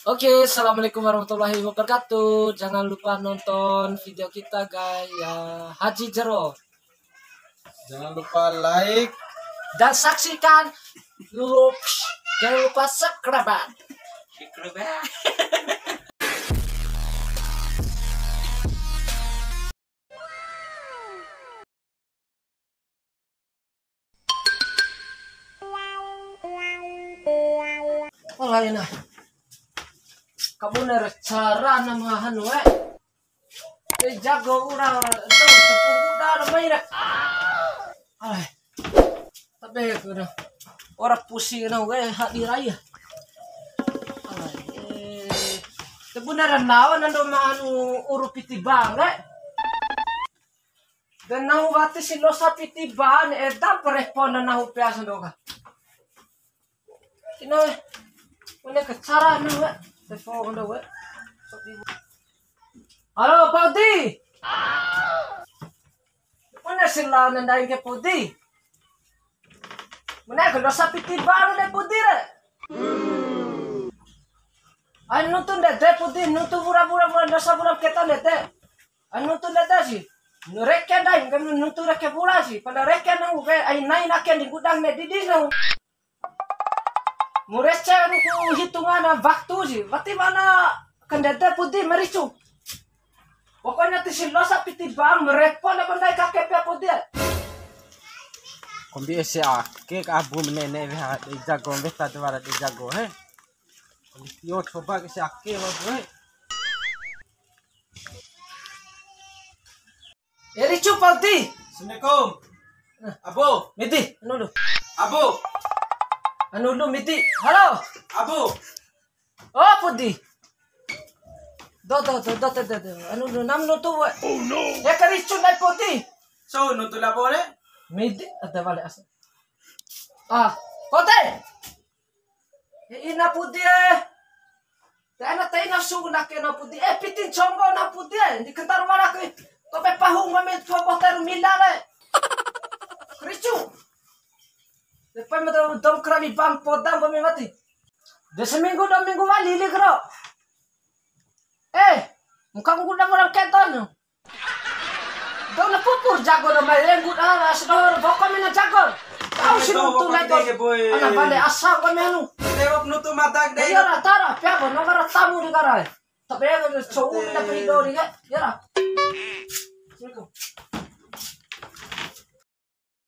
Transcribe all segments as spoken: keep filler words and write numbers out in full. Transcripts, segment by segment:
Oke, assalamualaikum warahmatullahi wabarakatuh. Jangan lupa nonton video kita, guys. Ya, Haji Jero. Jangan lupa like dan saksikan dulu. Jangan lupa subscribe. Subscribe. Wala ina. Kabune re cara nama hanu e. Te jago ura ura dou tepung uda ro mai re. Ai. Tabe kena. Ora pusi na we hadi rai. Ai. Te bune re nawa nando ma anu uru piti bang re. De nahu wati si losa piti ban, eda perepon nahu peas ndoka. Kina, kone kecara nahu, telepon ndo we. Halo, Pak Udi. Kone sila nandai ke Pak Udi. Mene ke losa piti ban de Pak Udi re. Ai nuntu ndede Pak Udi, nuntu bura-bura, bura dosa bura keta ndede. Anu tu ndede si. Nu reke ndai, kan nuntu reke bura si. Pada reke nau ke, ai nai nake di gudang ne didi nau. Mu rece anu ku hitungan waktu si. Wati mana kandede Pudi mericu. Pokoknya ti si losa piti bang, merepo na bandai kake pe Pudi. Kombi ese ake ka abu menene weha de jago, weha tatu wara de jago, he. Kombi tio coba ke ese ake wa gue. Eri cupa uti. Assalamualaikum. Abo. Miti, anu lu. Abo. Anu lu miti. Halo. Abo. Oh, Pudi. Do, do, do, do, do, do, do. Anu lu, nam lu tu, we. Oh, no. Ya, kari cun dai Pudi. So, nu tu la bole? Miti, ada balik asal. Ah, Pudi. E ina Pudi e. Te ana te ina su na ke na Pudi e, piti nconggo na Pudi e. Di kentar wara ke. Tope pahu ngome tua boter mila le. Kericu. Depan mata dong kerabi bang podang ngome mati. De seminggu dua minggu wali li kero. Eh, muka ku gudang orang keton. Dou na pupur jago do mai renggu dara sedohor boko mena jago. Tau si nuntu lai do. Ana bale asa ko menu. Tewok nutu matak de. Iya ra tara pia bo no kara tamu di kara. Tapi ya so u mena prido di ya. Ya ra. Assalamualaikum.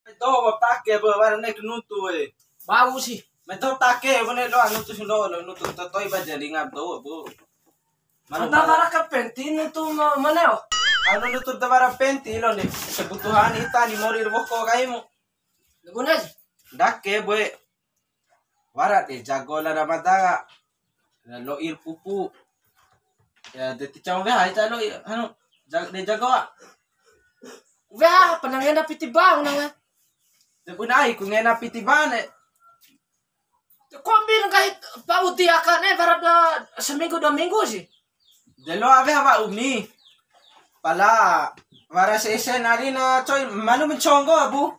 Medo take bo wara nek nutu e. Bau si. Medo take bo ne lo nutu si lo nutu to toi ba jali ngap do bo. Manu. Ada wara ka penti nutu mana o? Anu nutu da wara penti lo ne. Kebutuhan ita ni mori woko kaimu. Guna si. Dake boe. Wara de jago la Ramadana. Lo'ir pupu. Ya, de ti cau weha ita lo'i, anu, jag-, de jago, ah. Weha, pernah ngena piti bang, nang, eh. De bune ai, ku ngena piti bang, eh. Kombi nggahi Pak Uti aka ne, bara da seminggu, dua minggu sih. De loa weha Pak Umi. Pala, wara sese nari na, coy, manu menconggo, Bu.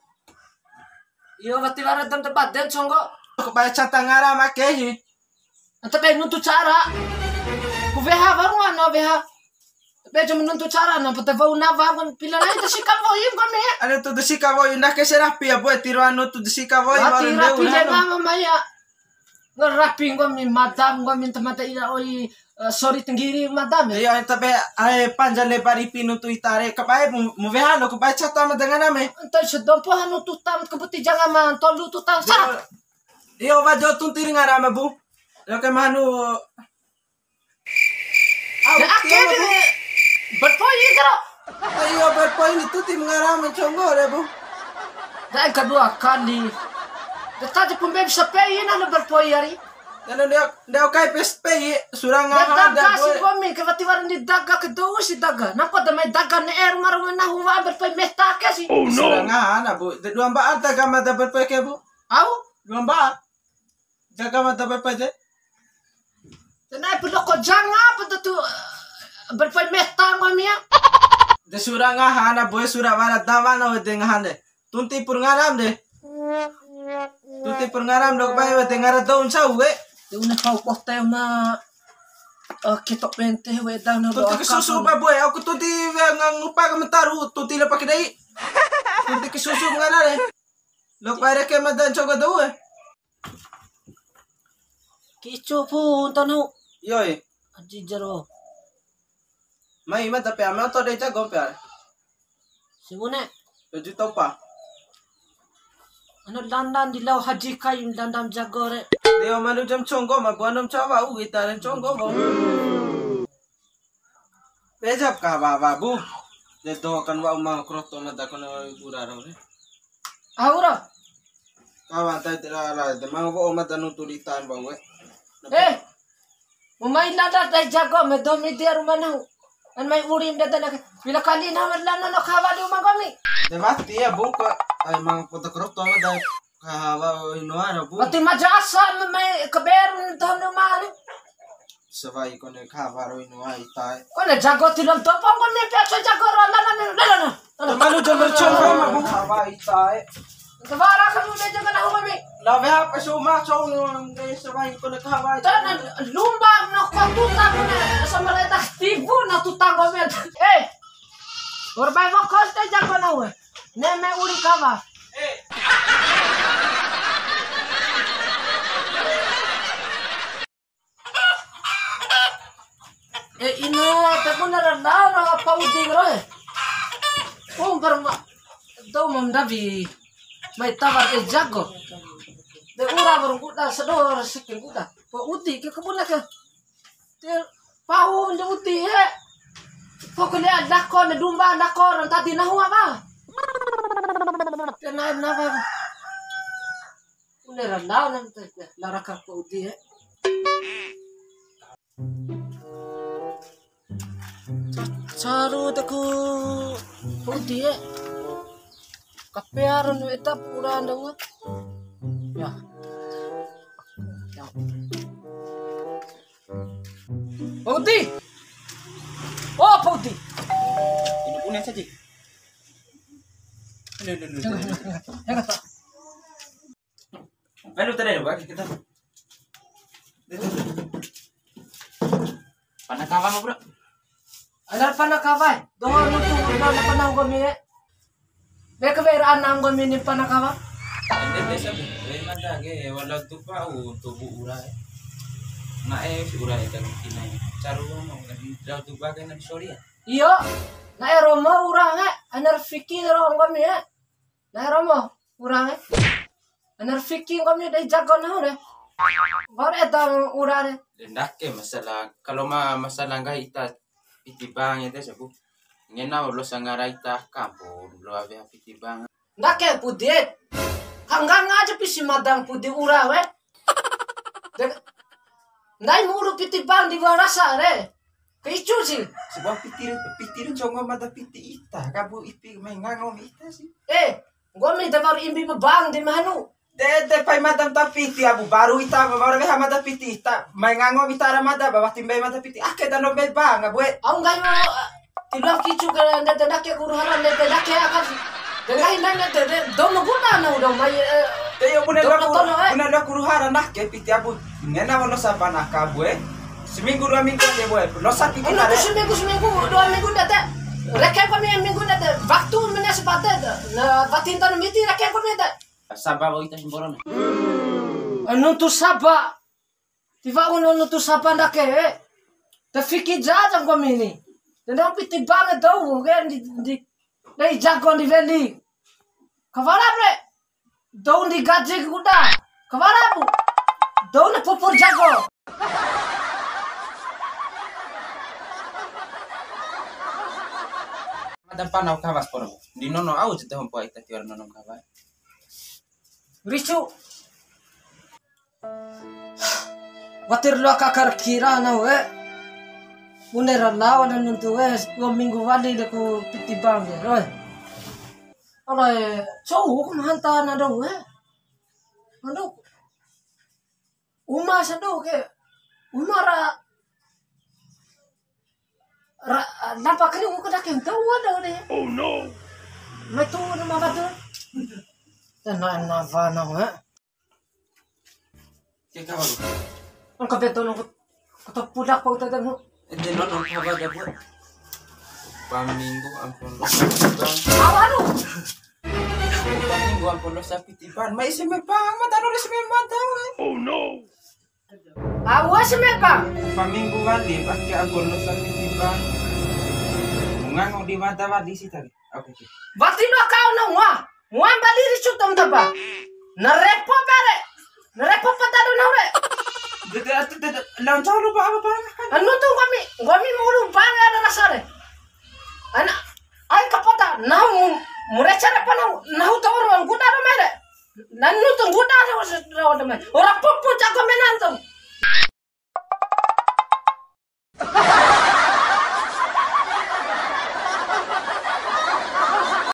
Iyo, wati wara dam te baden conggo. Ku bae cata ngara ma kehi. Anta be nuntu cara. Ku weha baru ana weha. Be cuma nuntu cara na pete wau na wa kan pila lai te sika woi kami. Ada tu te sika woi na ke serapi ya boe tiro anu tu te sika woi. Wati rapi le mama maya. Ngarapi nggomi mada nggomi temata ina oi, eh, sori tenggiri mada me. Iya, enta be ae panja lebar ipi nuntu ita re, kabae mu, mu weha lo, kabae cata ma dengana me. Enta sedompo hanu tutam kebuti janga ma, tolu tutam sa. Iyo, wajo tunti ringa rama, Bu. Lo ke manu. Au, ya, akhirnya berpoin kero. Ayo, berpoin itu tim ngarama conggo re, Bu. Dan kedua kali. Kita di pembe bisa pei na berpoin hari. Nano nde, nde okai pes pei, surang ngaha da, daga si boy. Komi, ke wati waran di daga, ke dou si daga. Nampa da mai daga ne er marung na huwa berpoin meta ke si. Oh, no. Surang ngaha na, Bu. De dua mba anta gama da berpoin ke, Bu. Au? Dua mba. Jaga mata berpoin de. Tenai pun loko janga apa tu, eh, berpoin meta nggomi ya. De sura ngaha na boe sura wara dawa na wede ngahan de. Tunti pur ngaram de. Tunti pur ngaram dok bae wede ngara daun sau we. De una pau kota ma. Oke, tok pente wedan na. Tunti ke susu, Babu e, aku tunti we ngangupa ke mentaru, tunti le pake dei. Tunti ke susu ngana re. Lo pare ke madan coga dou e. Kicu pu untanu. Yoi. Aji jero. Mai mada pe ama to de jago pe. Simune. Tujuh topa. Anu dandan di lau haji kai dandan jago re. Deo manu jam conggo ma buanum cawa u gitaren conggo bo. Pejap ka baba bu. De to kan wa uma kroto mada kono ura ro re. Aura. Kawan tai tera la de mau bo mada nutu di tan bau e. Eh. Umai lada dai jago me do mi dia rumah nahu. An mai uri ndede na. Bila kali na lana no kawa di uma nggomi. De wati ya buka. Ai mang poda kroto da kawa ino ara bu. Wati maja asa me mai keber tahun rumah ni. Sawai kone kawa ro ino ai tai. Kone jago tilon topo nggomi piaco jago ro lana me lana. Malu jam bercong ma bu. Apa itai? Kebara kamu udah jangan aku mami. La be apa suma cong ngai sebai kone kawa. Tana lumba no kotu tak kone sama letak tibu na tutang komen. Eh. Korban fokus te jago na we. Neme uri kawa. Eh. E ina, te bune ra ndao na apa uding roe. Umbar ma, dou ma ndawi mai tawar e jago. De ura baru kuda sedor sikin kuda. Po udi ke kebune ke. Te pau nde udi he. Pokoknya lako ne dumba lako ran tadi nahu apa? Te na na apa? Une ra lao na te, la raka pa udi e. Caru taku pa udi e. Kapea ro nu eta pura nda ua. Ya. Ya. Pa udi. Oh, pa udi. Ini punya saja. Aduh, aduh, aduh, aduh. Jangan, jangan, jangan. Aduh, tadi ada bagi kita. Pana kawa, bro. Ada pana kawa. Doho nutu, udah pana nggomi e. Be ke ber anang nggomi ni pana kawa. Ede biasa, be mada ge, wala tupa, u, tubu ura e. Na e, si ura e, kan kinai. Caru, no, wala tupa, kan, sorry ya. Iyo, na e romo ura e, anar fiki ro nggomi e. Na e romo ura e. Anar fiki nggomi dei jago nahu re. Baru eda ura re. De ndake masalah, kalau ma masalah nggahi ita piti bank ede sabu. Ngena losa ngara ita kampung, loa weha piti bank. Ndake pudi e. Kanggang aja pisi madang pudi ura we. De-, ndai muru piti bank di warasa re. Keicu si. Sebuah piti, piti re ncongo mada piti ita, kabu ipi mai ngango ita si. Eh, nggomi da baru imbi ma bank di manu. De, de, pai mada ta piti abu baru ita, baru weha mada piti ita. Mai ngango ita ara mada, bawa timbai mada piti. Ake dano be bank, abu e. Au nggahi mu, eh, tiloa kicu ke ndede ndake guru hara ndede ndake aka si. De nggahi ndai ndede, de, dou ma guna na udah mai, eh, Te yo bune dou loa ma guru, tono, eh. Bune loa guru hara ndake piti abu. Ngena wono saban aka abu e. Seminggu dua minggu aja, boy. Losa piti. Ono tare. Seminggu, seminggu, dua minggu ndede. Reke pa mi minggu ndede. Waktu mene sebate de. Na batin tan miti reke pa mi de. Saba wa'u ita simporona. Nuntu saba. Tiwa'u nuntu saba ndake. Te fiki jaja nggomi ni. Te ndau piti bank dou ke ndi, ndi, dei jago ndi weli. Kawara bre. Dou ndi gaji kuda. Kawara bu. Dou ndi pupur jago. Ada panau kawas poro. Ndi nono au jete hompo ita tiwara nono kawas. Ricu. Watir loa kakar kira na we. Bune ra lao na nuntu we, dua minggu wali de ku piti bank de, roe. Aloe, cou ku mahanta na dou we. Ando. Uma sando ke. Uma ra Ra, lampa kali uku da kento wada de. Oh no. Metu nama batu. Tena na vana wa. Ke kawan. Angka beto nungku. Kata pudak pau tata mu. Ede no no kawa jabu. Paminggu ampun lo sapi tiban. Awalu. Paminggu ampun lo sapi tiban. Mai seme pa, mata lo seme mata. Oh no. Awa seme pa. Paminggu wali pakai ampun lo sapi tiban. Ngango di mata wali sih tadi. Oke, oke. Wati lo kau na wa. Wa bali ri sutom taba. Na repo pere. Na repo patado na ure. Dede atu dede lawan cau lo ba apa kan? Anu tu kami, kami mulu bang ada rasa re. Ana ai kapata nahu mu-, mureca re pa nahu, nahu tawar wang kuda ro mere. Nanu tu kuda ro ro mere. Ora popo jago menantu.